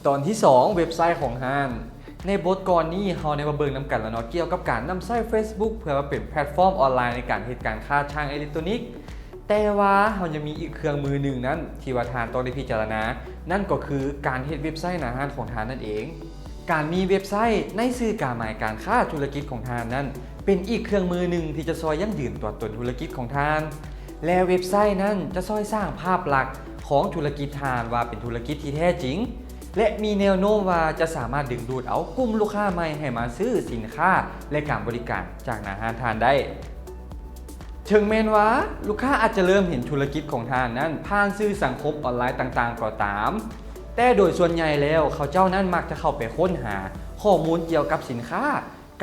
ຕອນທີສອງ ເວັບໄຊຂອງຮ້ານ. ໃນບົດກ່ອນນີ້ ເຮົາໄດ້ມາເບິ່ງນຳກັນແລ້ວເນາະ ກ່ຽວກັບການນຳໃຊ້ Facebook ເພື່ອມາເປັນແພລດຟອມອອນລາຍໃນການເຮັດການຄ້າທາງເອເລັກໂຕນິກ. ແຕ່ວ່າເຮົາຍັງມີອີກເຄື່ອງມືໜຶ່ງນັ້ນ ທີ່ວ່າທ່ານຕ້ອງໄດ້ພິຈາລະນາ, ນັ້ນກໍຄືການເຮັດເວັບໄຊໜ້າຮ້ານຂອງທ່ານນັ້ນເອງ. ການມີເວັບໄຊໃນຊື່ກາໝາຍການຄ້າທຸລະກິດຂອງທ່ານນັ້ນ ເປັນອີກເຄື່ອງມືໜຶ່ງທີ່ຈະຊ່ອຍຢັ້ງຢືນຕົວຕົນທຸລະກິດຂອງທ່ານ ແລະ ເວັບໄຊນັ້ນຈະຊ່ອຍສ້າງພາບລັກຂອງທຸລະກິດທ່ານວ່າເປັນທຸລະກິດທີ່ແທ້ຈິງ ແລະ ມີແນວໂນ້ມວ່າຈະສາມາດດຶງດູດເອົາກຸ່ມລູກຄ້າໃໝ່ໃຫ້ມາຊື້ສິນຄ້າ ແລະ ການບໍລິການຈາກໜ້າຮ້ານທ່ານໄດ້. ເຖິງແມ່ນວ່າລູກຄ້າອາດຈະເລີ່ມເຫັນທຸລະກິດຂອງທ່ານນັ້ນຜ່ານສື່ສັງຄົມອອນລາຍຕ່າງໆກໍຕາມ, ແຕ່ໂດຍສ່ວນໃຫຍ່ແລ້ວເຂົາເຈົ້ານັ້ນມັກຈະເຂົ້າໄປຄົ້ນຫາຂໍ້ມູນກ່ຽວກັບສິນຄ້າ,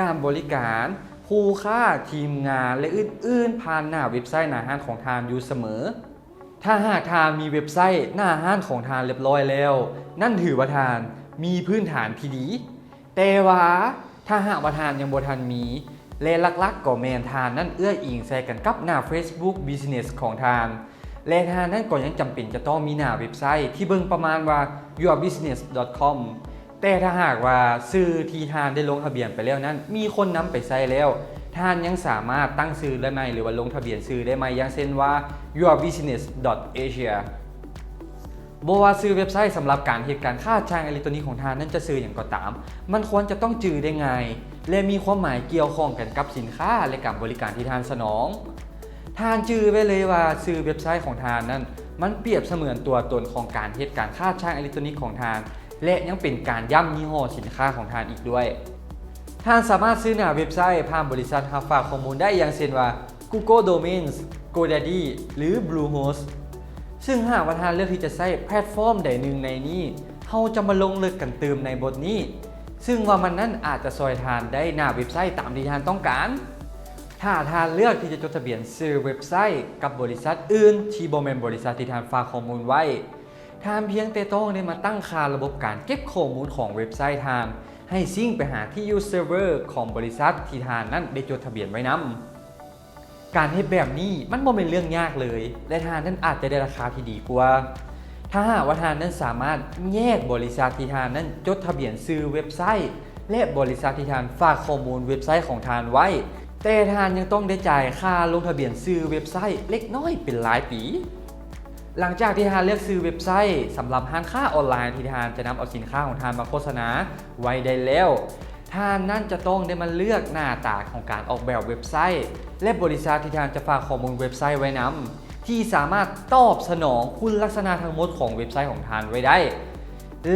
ການບໍລິການ, ຜູ້ຄ້າ, ທີມງານ ແລະ ອື່ນໆ ຜ່ານໜ້າເວັບໄຊໜ້າຮ້ານຂອງທ່ານຢູ່ສະເໝີ. ຖ້າຫາກທ່ານມີເວັບໄຊໜ້າຮ້ານຂອງທ່ານລຽບລ້ອຍແລ້ວ, ນັ້ນຖືວ່າທ່ານມີພື້ນຖານທີ່ດີ. ແຕ່ວ່າຖ້າຫາກວ່າທ່ານຍັງບໍ່ທັນມີ ແລະ ຫຼັກໆກໍແມ່ນທ່ານນັ້ນເອື້ອຍອີງໃສ່ກັນກັບໜ້າ Facebook Business ຂອງທ່ານ ແລະ ທ່ານນັ້ນກໍຍັງຈຳເປັນຈະຕ້ອງມີໜ້າເວັບໄຊທີ່ເບິ່ງປະມານວ່າ your business dot com. ແຕ່ຖ້າຫາກວ່າຊື່ທີ່ທ່ານໄດ້ລົງທະບຽນໄປແລ້ວນັ້ນ ມີຄົນນຳໄປໃຊ້ແລ້ວ, ທ່ານຍັງສາມາດຕັ້ງຊື່ໄດ້ໃໝ່ ຫຼືວ່າລົງທະບຽນຊື່ໄດ້ໃໝ່ ຢ່າງເຊັ່ນວ່າ your business dot asia. ບໍ່ວ່າຊື່ເວັບໄຊສຳລັບການເຮັດການຄ້າທາງເອເລັກໂຕນິກຂອງທ່ານນັ້ນຈະຊື່ຫຍັງກໍຕາມ, ມັນຄວນຈະຕ້ອງຈື່ໄດ້ງ່າຍ ແລະ ມີຄວາມໝາຍກ່ຽວຂ້ອງກັນກັບສິນຄ້າ ແລະ ການບໍລິການທີ່ທ່ານສະໜອງ. ທ່ານຈື່ໄວ້ເລີຍວ່າຊື່ເວັບໄຊຂອງທ່ານນັ້ນ ມັນປຽບສະເໝືອນຕົວຕົນຂອງການເຮັດການຄ້າທາງເອເລັກໂຕນິກຂອງທ່ານ ແລະ ຍັງເປັນການຢ້ຳຍີ່ຫໍ້ສິນຄ້າຂອງທ່ານອີກດ້ວຍ. ທ່ານສາມາດຊື້ໜ້າເວັບໄຊຜ່ານບໍລິສັດຮັບຝາກຂໍ້ມູນໄດ້ ຢ່າງເຊັ່ນວ່າ Google Domains, GoDaddy ຫຼື Bluehost. ຊຶ່ງຫາກວ່າທ່ານເລືອກທີ່ຈະໃຊ້ແພລດຟອມໃດໜຶ່ງໃນນີ້, ເຮົາຈະມາລົງເລິກກັນຕື່ມໃນບົດນີ້, ຊຶ່ງວ່າມັນນັ້ນອາດຈະຊ່ອຍທ່ານໄດ້ໜ້າເວັບໄຊຕາມທີ່ທ່ານຕ້ອງການ. ຖ້າທ່ານເລືອກທີ່ຈະຈົດທະບຽນຊື່ເວັບໄຊກັບບໍລິສັດອື່ນທີ່ບໍ່ແມ່ນບໍລິສັດທີ່ທ່ານຝາກຂໍ້ມູນໄວ້, ທ່ານພຽງແຕ່ຕ້ອງໄດ້ມາຕັ້ງຄ່າລະບົບການເກັບຂໍ້ມູນຂອງເວັບໄຊທ່ານ ໃຫ້ຊິງໄປຫາທີ່ຢູ່ເຊີເວີຂອງບໍລິສັດທີ່ທ່ານນັ້ນໄດ້ຈົດທະບຽນໄວ້ນຳ. ການເຮັດແບບນີ້ມັນບໍ່ແມ່ນເລື່ອງຍາກເລີຍ ແລະ ທ່ານນັ້ນອາດຈະໄດ້ລາຄາທີ່ດີກວ່າ ຖ້າຫາກວ່າທ່ານນັ້ນສາມາດແຍກບໍລິສັດທີ່ທ່ານນັ້ນຈົດທະບຽນຊື່ເວັບໄຊ ແລະ ບໍລິສັດທີ່ທ່ານຝາກຂໍ້ມູນເວັບໄຊຂອງທ່ານໄວ້, ແຕ່ທ່ານຍັງຕ້ອງໄດ້ຈ່າຍຄ່າລົງທະບຽນຊື່ເວັບໄຊເລັກນ້ອຍເປັນລາຍປີ. ຫຼັງຈາກທີ່ທ່ານເລືອກຊື່ເວັບໄຊສຳລັບຮ້ານຄ້າອອນລາຍທີ່ທ່ານຈະນຳເອົາສິນຄ້າຂອງທ່ານມາໂຄສະນາໄວ້ໄດ້ແລ້ວ, ທ່ານນັ້ນຈະຕ້ອງໄດ້ມາເລືອກໜ້າຕາຂອງການອອກແບບເວັບໄຊ ແລະ ບໍລິສັດທີ່ທ່ານຈະຝາກຂໍ້ມູນເວັບໄຊໄວ້ນຳ ທີ່ສາມາດຕອບສະໜອງຄຸນລັກສະນະທັງໝົດຂອງເວັບໄຊຂອງທ່ານໄວ້ໄດ້.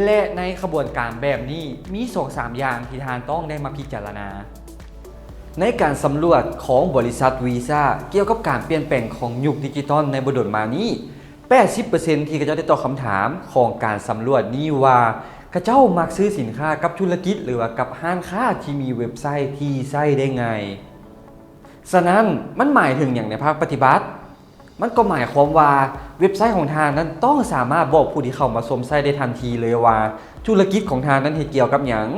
ແລະ ໃນຂະບວນການແບບນີ້ ມີສອງສາມຢ່າງທີ່ທ່ານຕ້ອງໄດ້ມາພິຈາລະນາ. ໃນການສຳຫຼວດຂອງບໍລິສັດວີຊາກ່ຽວກັບການປ່ຽນແປງຂອງຍຸກດິຈິຕອນໃນບໍ່ດົນມານີ້, ແປດສິບເປີເຊັນທີ່ເຂົາເຈົ້າໄດ້ຕອບຄຳຖາມຂອງການສຳຫຼວດນີ້ວ່າ ເຂົາເຈົ້າມັກຊື້ສິນຄ້າກັບທຸລະກິດ ຫຼືວ່າກັບຮ້ານຄ້າທີ່ມີເວັບໄຊທີ່ໃຊ້ໄດ້ງ່າຍ. ສະນັ້ນ, ມັນໝາຍເຖິງຫຍັງໃນພາກປະຕິບັດ? ມັນກໍໝາຍຄວາມວ່າ ເວັບໄຊຂອງທ່ານນັ້ນຕ້ອງສາມາດບອກຜູ້ທີ່ເຂົ້າມາຊົມໃຊ້ໄດ້ທັນທີເລີຍວ່າ ທຸລະກິດຂອງທ່ານນັ້ນເຮັດກ່ຽວກັບຫຍັງ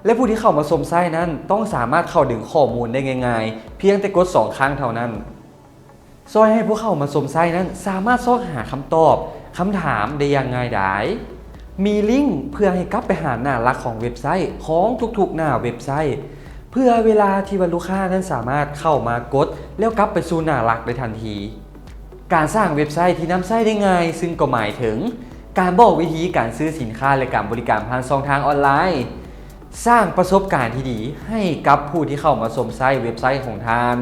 ແລະ ຜູ້ທີ່ເຂົ້າມາຊົມໃຊ້ນັ້ນຕ້ອງສາມາດເຂົ້າດຶງຂໍ້ມູນໄດ້ງ່າຍໆ ພຽງແຕ່ກົດສອງຄັ້ງເທົ່ານັ້ນ. ຊ່ອຍໃຫ້ຜູ້ເຂົ້າມາຊົມໃຊ້ນັ້ນສາມາດຊອກຫາຄຳຕອບ, ຄຳຖາມໄດ້ຢ່າງງ່າຍດາຍ. ມີລິ້ງເພື່ອໃຫ້ກັບໄປຫາໜ້າຫຼັກຂອງເວັບໄຊຂອງທຸກໆໜ້າເວັບໄຊ, ເພື່ອເວລາທີ່ວ່າລູກຄ້ານັ້ນສາມາດເຂົ້າມາກົດ ແລ້ວກັບໄປສູ່ໜ້າຫຼັກໄດ້ທັນທີ. ການສ້າງເວັບໄຊທີ່ນຳໃຊ້ໄດ້ງ່າຍ, ຊຶ່ງກໍໝາຍເຖິງການບອກວິທີການຊື້ສິນຄ້າ ແລະ ການບໍລິການຜ່ານຊ່ອງທາງອອນລາຍ. ສ້າງປະສົບການທີ່ດີໃຫ້ກັບຜູ້ທີ່ເຂົ້າມາຊົມໃຊ້ເວັບໄຊຂອງທ່ານ,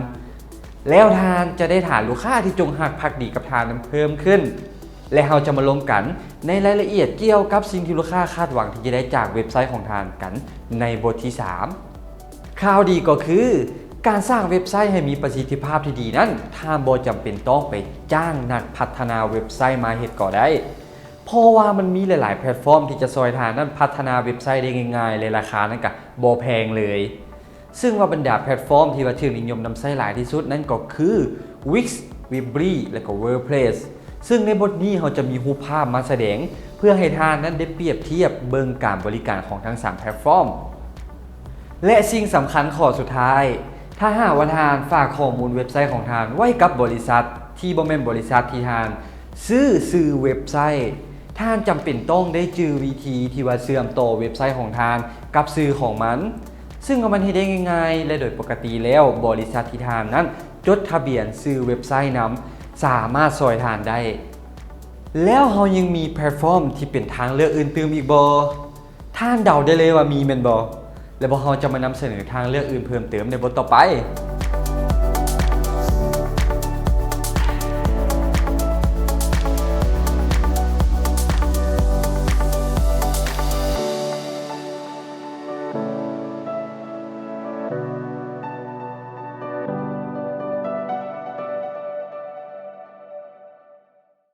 ແລ້ວທ່ານຈະໄດ້ຖານລູກຄ້າທີ່ຈົງຮັກພັກດີກັບທ່ານນັ້ນເພີ່ມຂຶ້ນ, ແລະ ເຮົາຈະມາລົມກັນໃນລາຍລະອຽດກ່ຽວກັບສິ່ງທີ່ລູກຄ້າຄາດຫວັງທີ່ຈະໄດ້ຈາກເວັບໄຊຂອງທ່ານກັນໃນບົດທີສາມ. ຂ່າວດີກໍຄື ການສ້າງເວັບໄຊໃຫ້ມີປະສິດທິພາບທີ່ດີນັ້ນ, ທ່ານບໍ່ຈຳເປັນຕ້ອງໄປຈ້າງນັກພັດທະນາເວັບໄຊມາເຮັດກໍໄດ້. ເພາະວ່າມັນມີຫຼາຍໆແພລດຟອມທີ່ຈະຊ່ອຍທ່ານນັ້ນພັດທະນາເວັບໄຊໄດ້ງ່າຍໆ ແລະ ລາຄານັ້ນກະບໍ່ແພງເລີຍ. ຊຶ່ງວ່າບັນດາແພລດຟອມທີ່ວ່າຖືກນິຍົມນຳໃຊ້ຫຼາຍທີ່ສຸດນັ້ນກໍຄື Wix, Weebly ແລະ ກໍ WordPress. ຊຶ່ງໃນບົດນີ້ເຮົາຈະມີຮູບພາບມາສະແດງ ເພື່ອໃຫ້ທ່ານນັ້ນໄດ້ປຽບທຽບເບິ່ງການບໍລິການຂອງທັງສາມແພລດຟອມ. ແລະ ສິ່ງສຳຄັນຂໍ້ສຸດທ້າຍ, ຖ້າຫາກວ່າທ່ານຝາກຂໍ້ມູນເວັບໄຊຂອງທ່ານໄວ້ກັບບໍລິສັດທີ່ບໍ່ແມ່ນບໍລິສັດທີ່ທ່ານຊື້ຊື່ເວັບໄຊ, ທ່ານຈຳເປັນຕ້ອງໄດ້ຈື່ວິທີທີ່ວ່າເຊື່ອມຕໍ່ເວັບໄຊຂອງທ່ານກັບຊື່ຂອງມັນ, ຊຶ່ງມັນເຮັດໄດ້ງ່າຍໆ ແລະ ໂດຍປົກກະຕິແລ້ວ ບໍລິສັດທີ່ທ່ານນັ້ນຈົດທະບຽນຊື່ເວັບໄຊນຳ ສາມາດຊ່ອຍທ່ານໄດ້. ແລ້ວເຮົາຍັງມີແພລດຟອມທີ່ເປັນທາງເລືອກອື່ນຕື່ມອີກບໍ່? ທ່ານເດົາໄດ້ເລີຍວ່າມີແມ່ນບໍ່? ແລະ ພວກເຮົາຈະມານຳສະເໜີທາງເລືອກອື່ນເພີ່ມເຕີມໃນບົດຕໍ່ໄປ.